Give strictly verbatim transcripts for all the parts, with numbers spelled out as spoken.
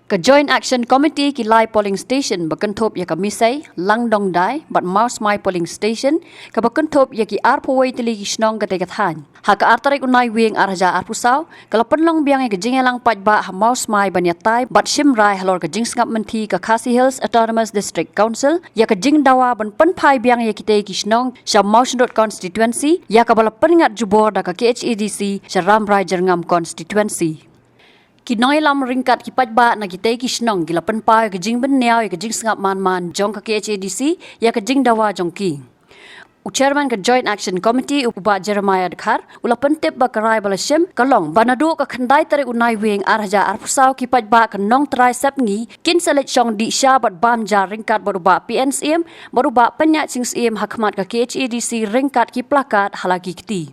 Ka Joint Action Committee ki lai polling station ba kynthup ïa ka Misei, Langdongdai bad Mawsmai polling station, kaba kynthup ïa ki arphew wei tylli ki shnong katei ka thaiñ. Ha ka ar tarik u Naiwieng ar hajar arphew saw, ka la pynlong biang ïa ka jingïalang paidbah ha Mawsmai ban ïatai bad shim rai halor ka jingsngap mynthi ka Khasi Hills Autonomous District Council ïa ka jingdawa ban pynphai biang ïa kitei ki shnong sha Mawshynrut constituency, ïa kaba la pynngat jubor da ka K H A D C sha Rambrai Jyrngam constituency. Ki nongïalam ryngkat ki paidbah na kitei ki shnong ki la pynpaw ïa ka jingbynniaw ïa ka jingsngap man man jong ka K H A D C ïa ka jingdawa jong ki. U Chairman ka Joint Action Committee, u Bah Jeremiah Dkhar, u la pyntip ba ka rai ba la shim ka long ba naduh ka khyndai tarik u Naiwieng ar hajar arphew saw ki paidbah ka Nongtrai Sepngi kin sa leit shong dih sha bad bam ja ryngkat bad u Bah P N Syiem bad u Bah Pynïaid Sing Syiem ha khmat ka K H A D C ryngkat ki plakat ha la ki kti.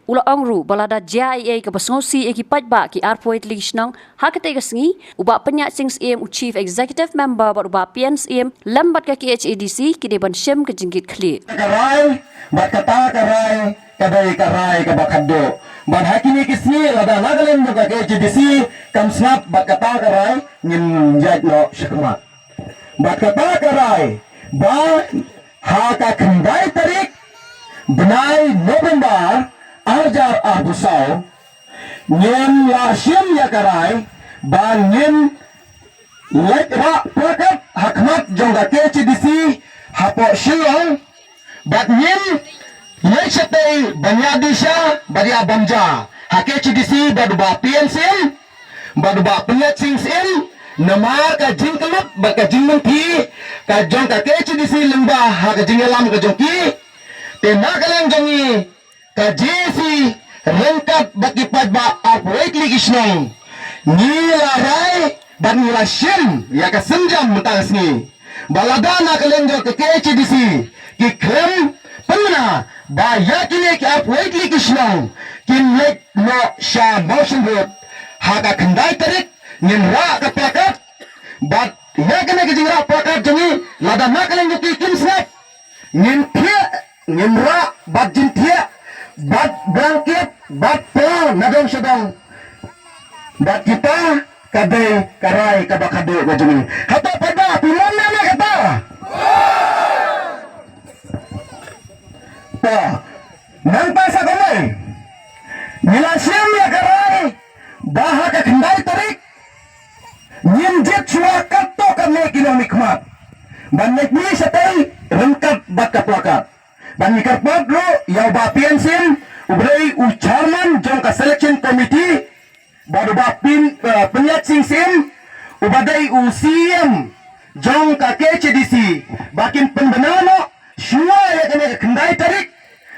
U la ong ruh ba lada jia ei ei kaba sngewsih ïa ki paidbah ki arphew wei tylli ki shnong ha katei ka sngi, u Bah Pynïaid Sing Syiem, u Chief Executive Member bad u Bah P N Syiem lem bad ka K H A D C ki dei ban shim ka jingkitkhlieh. Ka rai bad kata ka rai ka dei ka rai kaba khatduh. Bad ha kine ki sngi lada na ka liang jong ka K H A D C kam sngap bad kata ka rai, ngin ïaid noh shakhmat. Bad kata ka rai ba ha ka khyndai tarik bnai November ar hajar arphew saw, ngin la shim ïa ka rai ba ngin leit rah plakat ha khmat jong ka K H A D C hapoh Shillong, bad ngin leit shatei ban ïa dih sha bad ïa bam ja ha K H A D C bad u Bah P N Syiem bad u Bah Pynïaid Sing Syiem, namar ka jingkyllut bad ka jingmynthi ka jong ka K H A D C lyngba ha ka jingïalam ka jong ki. Te na ka liang jong ngi ka J A C ryngkat bad ki paidbah arphew wei tylli ki shnong, ngi la rai bad ngi la shim ïa ka sienjam mynta ka sngi ba lada na ka liang jong ka K H A D C ki khlem pynbna ba ïa kine ki arphew wei tylli ki shnong kin leit noh sha Mawshynrut ha ka khyndai tarik, ngin rah ka plakat. Bad ïa kane ka jingrah plakat jong ngi, lada na ka liang jong ki kim sngap, ngin thiah, ngin rah bad jingthiah bad blanket bad pla na dong sha dong. Bad kita ka dei ka rai kaba khatduh ka jong ngi. Hato paidbah phi mon ne em ïa kata? To, nangta sa kumne, ngi la shim ïa ka rai ba ha ka khyndai tarik ngin jied shuwa katto katne ki nongmihkhmat ban leit mih shatei ryngkat bad ka plakat. Bad ngi kyrpad ruh ïa u Bah P N Syiem, uba dei u chairman jong ka selection committee, bad u Bah Pyn, eh, Pynïaid Sing Syiem, uba dei u C E M jong ka K H A D C, ba kin pynbna noh shuwa ïa kane ka khyndai tarik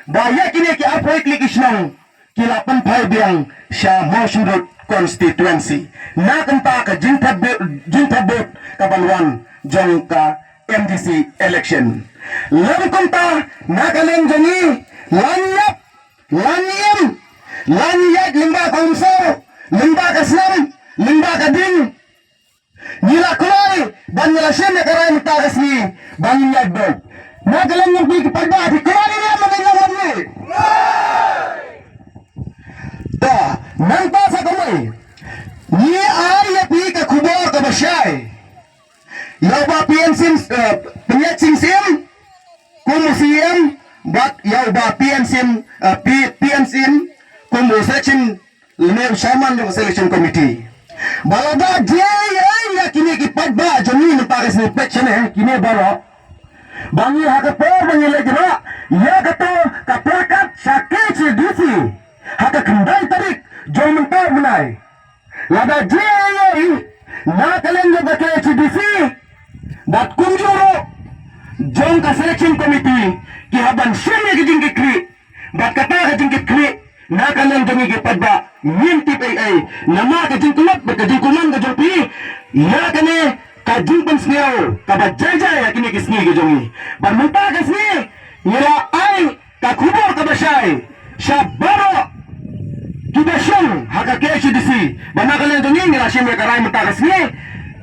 ba ïa kine ki arphew wei tylli ki shnong ki la pynphai biang sha Mawshynrut constituency na ka bynta ka jingthep vote, jingthep vote kaban wan jong ka M D C election. Lym kumta, na ka liang jong ngi, la ngi ïap, la ngi im, la ngi ïaid lyngba ka umsaw, lyngba ka snam, lyngba ka ding. Ngi la kloi bad ngi la shim ïa ka rai mynta ka sngi ba ngin ïaid beit. Na ka liang jong phi ki paidbah, phi kloi ne em, ngin ïaid beit. Ta, nangta sa kumne, ngi ai ïa phi ka khubor kaba shai ïa u Bah P N Syiem, eh, Pynïaid Sing Syiem kum u C E M bad ïa u Bah P N Syiem, eh, P-, P N Syiem kum u selection, lane u chairman jong ka selection committee. Ba lada jia ei ei ïa kine ki paidbah jong ngi mynta ka sngi, peit shane kine baroh, ba ngi ha ka por ba ngi leit rah ïa kato ka plakat sha K H A D C ha ka khyndai tarik jong mynta u bnai. Lada jia ei ei na ka liang jong ka K H A D C bad kumjuh ruh jong ka selection committee, ki hap ban shim ïa ka jingkitkhlieh. Bad kata ka jingkitkhlieh, na ka liang jong ngi ki paidbah ngim tip ei ei, namar ka jingkyllut bad ka jingkyrmen ka jong phi ïa kane ka jingpynsngew kaba jai jai ha kine ki sngi ki jong ngi. Bad mynta ka sngi ngi la ai ka khubor kaba shai sha baroh kiba shong ha ka K H A D C, ba na ka liang jong ngi ngi la shim ïa ka rai mynta ka sngi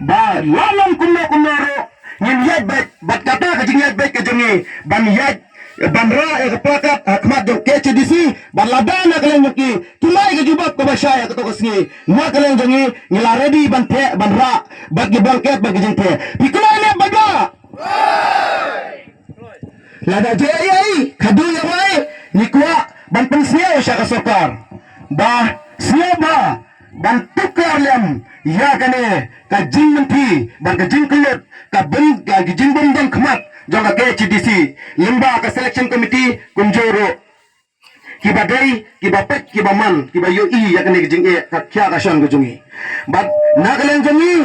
ba la long kumno kumno ruh ngin ïaid beit, bad kata ka jingïaid beit ka jong ngi ban ïaid ban rah ïa ka placard ha khmat jong K H A D C, bad lada na ka liang jong ki ki la ai ka jubab kaba shai ha kato ka sngi, na ka liang jong ngi ngi la ready ban theh ban rah bad ki blanket bad ki jingtheh. Phi kloi ne bad ba lada jia ïa i khadduh ïa wai, ngi kwah ban pynsngew sha ka sorkar ba sngewbha ban tuklar lem ïa kane ka jingmynti bad ka jingkyllut ka bym, ka jingbym don khmat jong ka K H A D C lyngba ka selection committee kumjuh ruh kiba dei, kiba peit, kiba man, kiba ïohi ïa kane ka jingeh ka khia ka shon ka jong ngi. Bad na ka liang jong ngi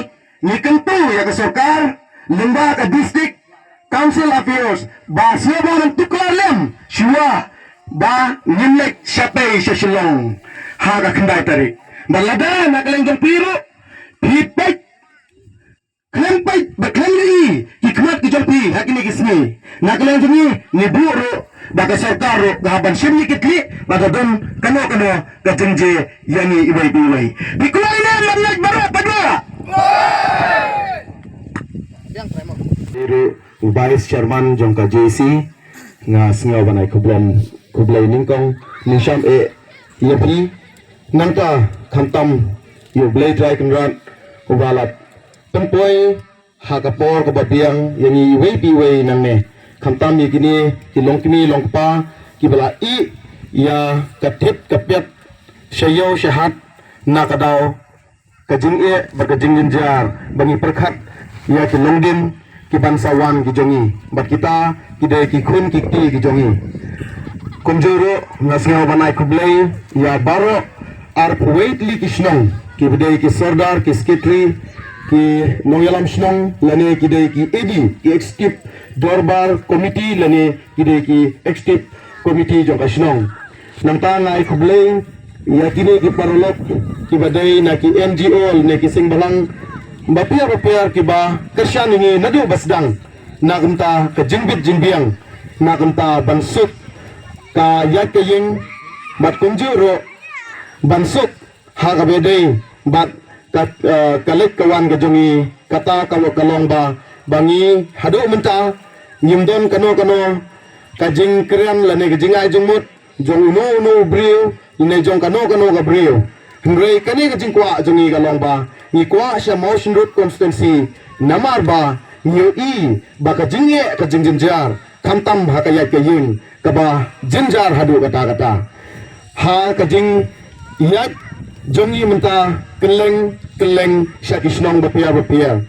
ngi kyntu ïa ka sorkar lyngba ka District Council Affairs ba sngewbha ban tuklar lem shuwa ba ngin leit shatei sha Shillong ha ka khyndai tarik. Bad lada na ka liang jong phi ruh phi peit khlem peit ba khlem ïohi ki khmat ki jong phi ha kine ki sngi, na ka liang jong ngi ngi buh ruh ba ka sorkar ruh ka hap ban shim ïa ki tlieh ba ka don kano kano ka jingjia ïa ngi iwei pa iwei. Phi kloi ne em leit baroh pat ba Ri ruh u Vice Chairman jong ka J C, nga sngew ban ai khublei, khublei nyngkong nyngsham eh ïa phi. Nangta khamtam ïa u Blei Trai Kynrad uba la pynpoi ha ka por kaba biang ïa ngi iwei pa iwei nangne. Khamtam ïa kine ki longkmie longkpa kiba la ïeh ïa ka thied ka piat sha ïew sha hat na ka daw ka jingeh bad ka jingjynjar ba ngi pyrkhat ïa ki longdien ki ban sa wan ki jong ngi bad kita ki dei ki khun ki kti ki jong ngi. Kumjuh ruh nga sngew ban ai khublei ïa baroh arphew wei tylli ki shnong, kiba dei ki sordar, ki sekretari, ki nongïalam shnong lane ki dei ki A D, ki executive dorbar committee lane ki dei ki executive committee jong ka shnong. Nangta nga ai khublei ïa kine ki paralok kiba dei na ki N G O ne ki seng balang bapher bapher kiba kyrshan ïa ngi naduh ba sdang na kumta ka jingbit jingbiang, na kumta ban suk ka ïaid ka ïing bad kumjuh ruh ban suk ha kaba dei bad ka, eh, ka leit ka wan ka jong ngi. Kata ka, ka long ba, ba ngi haduh mynta ngim don kano kano ka jingkren lane ka jingai jingmut jong uno uno u briew ne jong kano kano ka briew. Hynrei kane ka jingkwah jong ngi ka long ba ngi kwah sha Mawshynrut constituency namar ba ngi ïohi ba ka jingeh ka jingjynjar khamtam ha ka ïaid ka ïing kaba jynjar haduh katta katta. Ha ka jingïaid jong ngi mynta kylleng kylleng sha ki shnong bapher bapher,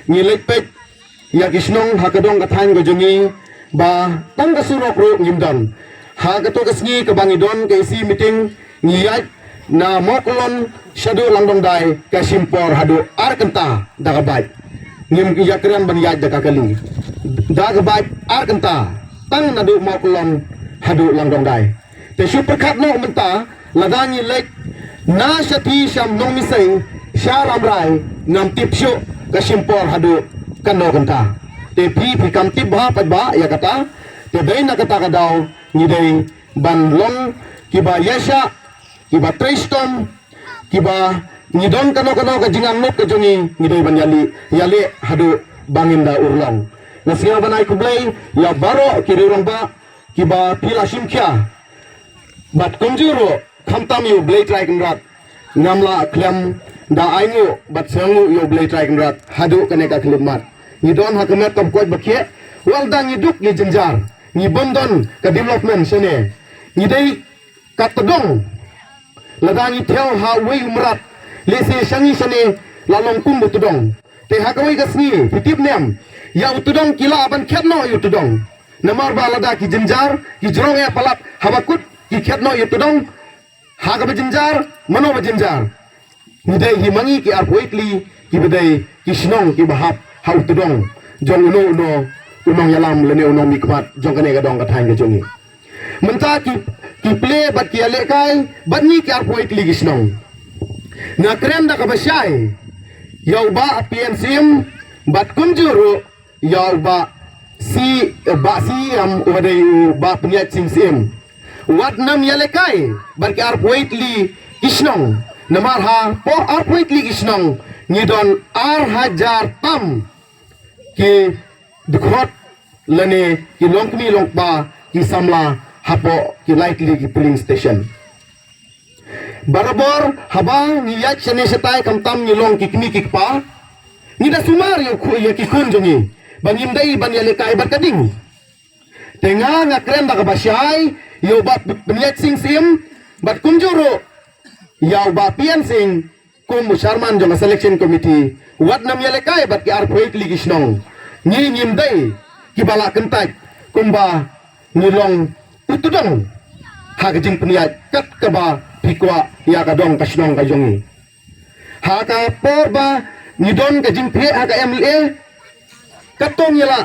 ngi leit peit ïa ki shnong ha ka dong ka thaiñ ka jong ngi ba tang ka surok ruh ngim don. Ha kato ka sngi kaba ngi don ka A C meeting, ngi ïaid na Mawkyllon shaduh Langdongdai ka shim por haduh ar kynta da ka bike. Ngim ïakren ban ïaid da ka kali, da ka bike ar kynta tang naduh Mawkyllon haduh Langdongdai. Te shu pyrkhat noh mynta, lada ngi leit na shathie sha Nongmisei sha Rambrai, ngam tip shuh ka shim por haduh katno kynta. Te phi, phi kam tip bha pat ba ïa kata. Te dei na kata ka daw ngi dei ban long kiba ïaishah, kiba trei shitom, kiba ngi don kano kano ka jingangnud ka jong ngi, ngi dei ban ïaleh, ïaleh haduh ba ngin da urlong. Nga sngew ban ai khublei ïa baroh ki riew rangbah kiba phi la shim khia. Bad kumjuh ruh khamtam ïa u Blei Trai Kynrad, ngam lah khlem da ainguh bad sngewnguh ïa u Blei Trai Kynrad haduh kane ka khyllipmat. Ngi don ha ka met kaba koit ba khiah, wat la ngi duk ngi jynjar, ngi bym don ka development shane. Ngi dei ka tdong. Lada ngi thew ha uwei u mrad, lehse sha ngi shane la long kum u tdong. Te ha kawei ka sngi phi tip ne em, ïa u tdong ki lah ban khet noh ïa u tdong. Namar ba lada ki jynjar, ki jrong eh palat, haba kut ki khet noh ïa u tdong, ha kaba jynjar mano ba jynjar. Ngi dei hi ma ngi ki arphew wei tylli kiba dei ki shnong kiba hap ha u tdong jong uno uno u nongïalam lane u nongmihkhmat jong kane ka dong ka thaiñ ka jong ngi. Mynta ki, ki plie bad ki ïalehkai bad ngi ki arphew wei tylli ki shnong. Nga kren da kaba shai ïa u Bah P N Syiem bad kumjuh ruh ïa u Bah Sy, Bah Syiem uba dei u Bah Pynïaid Sing Syiem. Wat nym ïalehkai bad ki arphew wei tylli ki shnong. Namar hapoh arphew wei tylli ki shnong ngi don ar hajar tam ki dkhot lane ki longkmie longkpa ki samla hapoh ki lai tylli ki polling station. Barabor haba ngi ïaid shane shatai khamtam ngi long ki kmie ki kpa, ngi da sumar ïa u khu-, ïa ki khun jong ngi ba ngim dei ban ïalehkai bad ka ding. Te nga nga kren da kaba shai ïa u Bah Pynïaid Sing Syiem bad kumjuh ruh ïa u Bah P N Sing kum u chairman jong ka selection committee, wat nym ïalehkai bad ki arphew tylli ki shnong. Ngi ngim dei kiba la kyntait kumba ngi long u tudong ha ka jingpynïaid kat kaba phi kwah ïa ka dong ka shnong ka jong ngi. Ha ka por ba ngi don ka jingpynïaid ha ka M L A, kato ngi la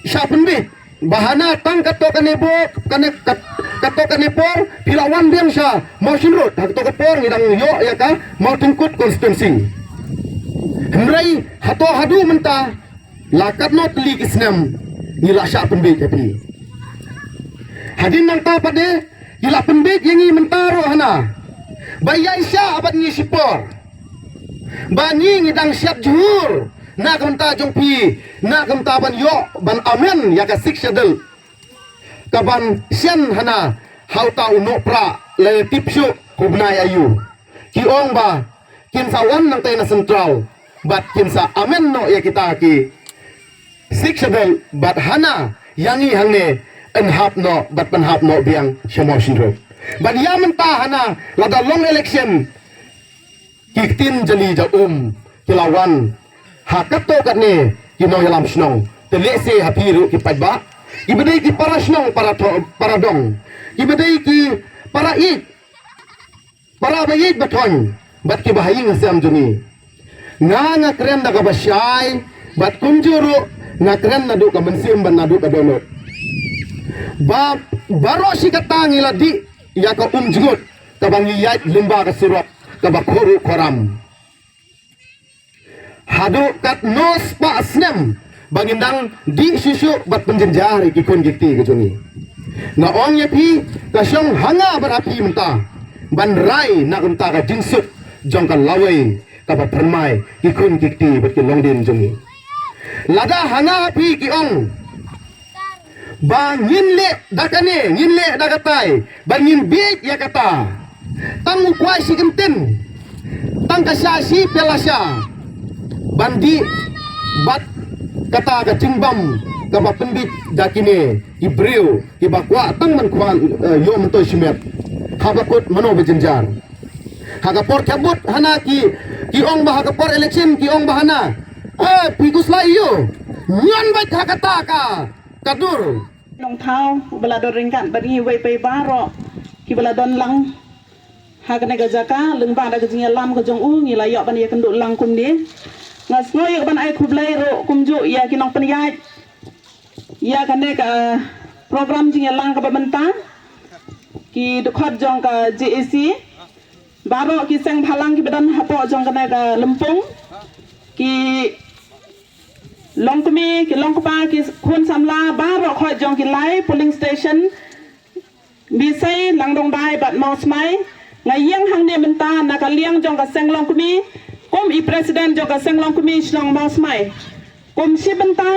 shah pynbeit ba hana tang kato kane por, kane kat-, kato kane por phi la wan biang sha Mawshynrut, ha kato ka por ngi dang ïoh ïa ka Mawthengkut constituency. Hynrei hato haduh mynta la katno tylli ki snem ngi la shah pynbeit ha phi. Hadien nangta pat de ngi la pynbeit ïa ngi mynta ruh hana ba ïaishah bad ngi shipor ba ngi ngi dang shad jhur na ka bynta jong phi, na ka bynta ban ïoh ban amend ïa ka Sixth Schedule kaban shen hana ha uta u Nohprah lane Tipshuh u bnai aïu. Ki ong ba kin sa wan nangta na central bad kin sa amend noh ïa kita ki Sixth Schedule bad hana ïa ngi hangne yn hap noh bad pynhap noh biang sha Mawshynrut. Bad ïa mynta hana lada long election ki ktien jali ja um ki la wan ha kato katne ki nongïalam shnong. Te lehse ha phi ruh ki paidbah, kiba dei ki para shnong, para tho-, para dong, kiba dei ki para ïeit, para ba ïeit ba thoiñ bad kiba ha ïing ha sem jong ngi. Nga nga kren da kaba shai bad kumjuh ruh nga kren naduh ka mynsiem bad naduh ka dohnud ba baroh shi katta ngi la dih ïa ka um jngut kaba ngi ïaid lyngba ka surok kaba khuh ruh khuh ram. Haduh katno spah snem ba ngin dang dih shuh shuh bad pynjynjar ïa ki khun ki kti ka jong ngi. Nga ong ïa phi, ka shong ha nga bad ha phi mynta ban rai na ka bynta ka jingsuk jong ka lawei kaba pynmai ki khun ki kti bad ki longdien jong ngi. Lada ha nga ha phi ki ong ba ngin leh da kane, ngin leh da katai, ba ngin bieit ïa kata. Tang u kwai shi kyntien, tang ka sha shi pela sha ban dih bad kata ka jingbam kaba pynbeit da kine ki briew kiba kwah tang ban kwah, eh, ïoh myntoi shimet. Haba kut mano ba jynjar. Ha ka por thabut hana ki, ki ong ba ha ka por election ki ong ba hana, eh, phi khuslai ïa u, ñion beit ha kata ka, ka dur. Nongthaw uba la don ryngkat bad ngi uwei pa uwei baroh kiba la don lang ha kane ka jaka lyngba da ka jingïalam ka jong u ngi la ïoh ban ïakynduh lang kumne. Nga sngew ïa ka ban ai khublei ruh kumjuh ïa ki nongpynïaid ïa kane ka program jingïalang kaba mynta, ki dkhot jong ka J A C, baroh ki seng bhalang kiba don hapoh jong kane ka lympung, ki longkmie, ki longkpa, ki khun samla baroh khoit jong ki lai polling station, Misei, Langdongdai bad Mawsmai. Nga ïeng hangne mynta na ka liang jong ka seng longkmie kum i president jong ka seng longkmie shnong Mawsmai. Kum shi bynta,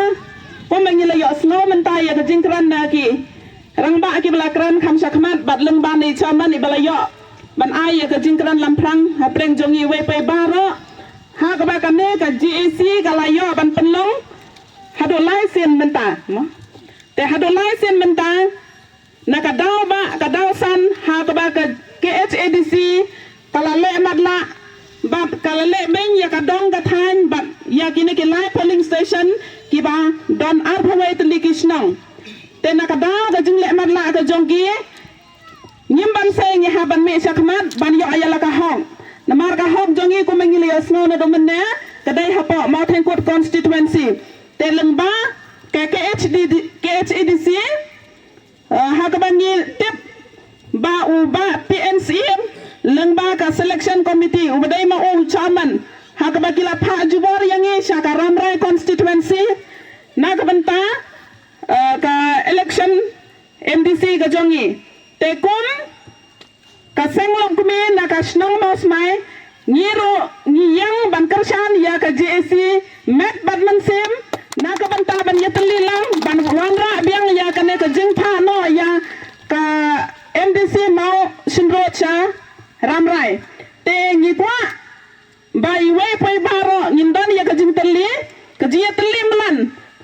kum ba ngi la ïohsngew mynta ïa ka jingkren na ki rangbah kiba la kren kham shakhmat bad lyngba na i chairman iba la ïoh ban ai ïa ka jingkren lamphrang hapdeng jong ngi uwei pa uwei baroh. Ha kaba kane ka J A C ka la ïoh ban pynlong haduh lai sien mynta, mo? Te haduh lai sien mynta, na ka daw ba, ka daw san, ha kaba ka K H A D C ka la leh matlah bad ka la leh beiñ ïa ka dong ka thaiñ bad ïa kine ki lai polling station kiba don arphew wei tylli ki shnong. Te na ka daw ka jingleh matlah ka jong ki, ngim banse ngi hap ban mih shakhmat ban ïoh ïa la ka hok. Namar ka hok jong ngi kumba ngi la ïohsngew naduh mynne ka dei hapoh Mawthengkut constituency. Te lyngba ka K H D, K H A D C, eh, ha kaba ngi tip ba u Bah P N Syiem lyngba ka selection committee uba dei ma u chairman, ha kaba ki la phah jubor ïa ngi sha ka Rambrai constituency na ka bynta, eh, ka election M D C ka jong ngi. Te kum ka seng longkmie na ka shnong Mawsmai, ngi ruh ngi ïeng ban kyrshan ïa ka J A C met bad mynsiem Na ka bynta ban ïatylli lang, ban wanrah biang ïa kane ka jingphah noh ïa ka M D C Mawshynrut sha Rambrai. Te ngi kwah ba iwei pa iwei baroh ngin don ïa ka jingtylli, ka jingïatylli mlan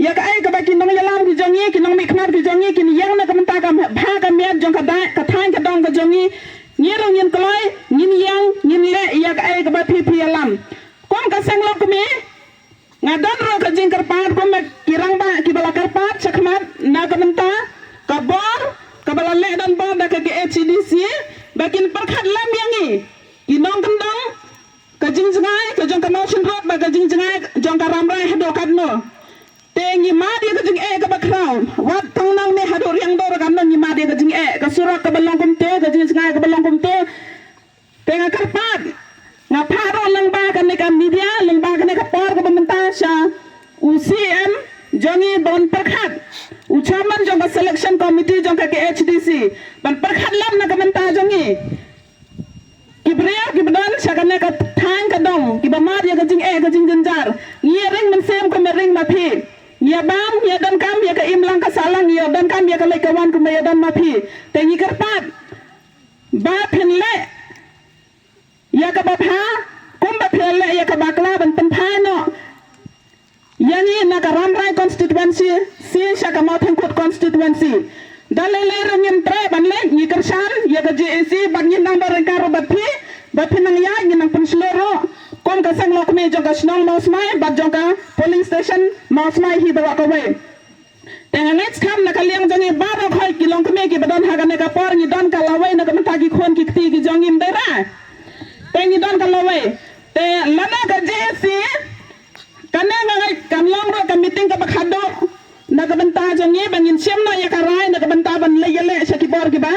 ïa kaei kaba ki nongïalam ki jong ngi, ki nongmihkhmat ki jong ngi kin ïeng na ka bynta ka bha ka miat jong ka dai, ka thaiñ ka dong ka jong ngi. Ngi ruh ngin kloi, ngin ïeng, ngin leh ïa kaei kaba phi phi ïalam. Kum ka seng lok kmie, nga don ruh ka jingkyrpad kum ki rangbah kiba la kyrpad shakhmat na ka bynta ka bor kaba la leh donbor da ka K H A D C ba kin pyrkhat lem ïa ngi ki nongkyndong ka jingjngai ka jong ka Mawshynrut bad ka jingjngai jong ka Rambrai haduh katno. Te ngi mad ïa ka jingeh kaba khraw, wat tang nangne haduh Riangdo ruh katno ngi mad ïa ka jingeh, ka surok kaba long kumto, ka jingjngai kaba long kumto. Te nga kyrpad, nga phah ruh lyngba kane ka media, lyngba kane ka por kaba mynta sha u C M jong ngi ban pyrkhat, u chairman jong ka selection committee jong ka K H A D C ban pyrkhat lem na ka bynta jong ngi. Ki briew kiba don sha kane ka thaiñ ka dong kiba mad ïa ka jingeh ka jingjynjar, ngi ïa ring mynsiem kumba ring ma phi. Ngi ïa bam, ngi ïa donkam ïa ka imlang ka sahlang, ngi ïa donkam ïa ka leit ka wan kumba ïa don ma phi. Te ngi kyrpad ba phin leh ïa kaba bha kumba phi leh ïa kaba kla ban pynphai noh ïa ngi na ka Rambrai constituency, shi sha ka Mawthangkut constituency. Da lei lei ruh ngim treh ban leit, ngi kyrshan ïa ka J A C bad ngin nang don ryngkat ruh bad phi, bad phin nang ïaid, ngin nang pynshlur ruh kum ka seng lok kmie jong ka shnong Mawsmai bad jong ka polling station Mawsmai hi bad kawei. Te nga ngeit skhem na ka liang jong ngi baroh khoit ki longkmie kiba don ha kane ka por ngi don ka lawei na ka bynta ki khun ki kti ki jong ngi, ym dei re? Te ngi don ka lawei. Te lada ka J A C, kane nga ngeit kan long ruh ka meeting kaba khadduh na ka bynta jong ngi ba ngin shim noh ïa ka rai na ka bynta ban leit ïaleh sha ki bor kiba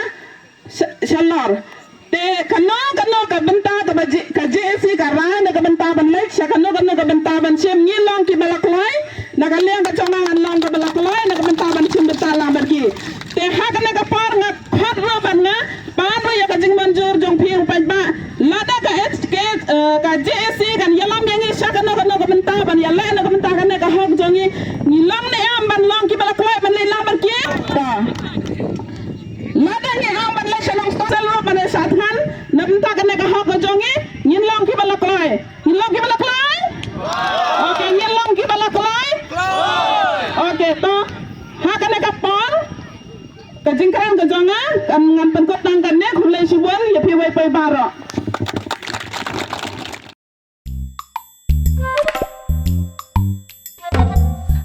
sha-, shalor. Te kano kano ka bynta kaba ji-, ka J A C ka rai na ka bynta ban leit sha kano kano ka bynta ban shim, ngi long kiba la kloi, na ka liang ka jong nga ngan long kaba la kloi na ka bynta ban shim bynta lang bad ki. Te ha kane ka por nga khot ruh bad nga pan ruh ïa ka jingmynjur jong phi u paidbah. Lada ka H K, eh, ka J A C kan ïalam ïa ngi sha kano kano ka bynta ban ïaleh na ka bynta kane ka hok jong ngi, ngi long ne em ban long kiba la kloi ban leit lang bad ki? Lada ngi ong ban leit sha Nongstoiñ, sha Lut, ban leit sha Thngan, na bynta kane ka hok ka jong ngi, ngin long kiba la kloi. Ngin long kiba la kloi? Okay, ngin long kiba la kloi? Okay, to. Ha kane ka por, ka jingkren ka jong nga, kan ngan pynkut tang kane, khublei shibun ïa phi wei pei baroh.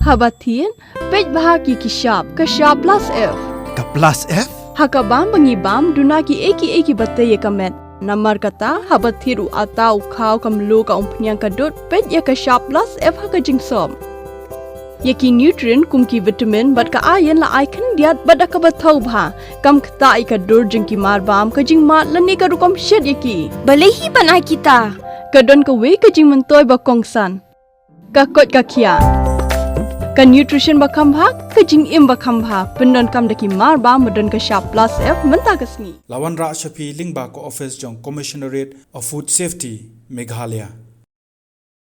Haba thied, peit bha ki ki shap, ka shap plus F. Ka plus F? Ha ka bam ba ngi bam, duna ki ei ki ei kiba tei ïa ka met. Namar kata, haba thied u atta, u khaw, ka mluh, ka umphniang, ka dud, peit ïa ka shap plus F ha ka jingsop. Ïa ki nutrient kum ki vitamin bad ka iron la ai khyndiat bad da kaba thaw bha. Kam ktah ïa ka dur jong ki mar bam, ka jingmad lane ka rukom shet ïa ki. Balei hi ban ai kita? Ka don kawei ka jingmyntoi ba kongsan. Ka koit ka khiah. Ka nutrition ba kham bha, ka jingim ba kham bha. Pyndonkam da ki mar bam ba don ka shap plus F mynta ka sngi. La wanrah sha phi lyngba ka office jong Commissionerate of Food Safety, Meghalaya.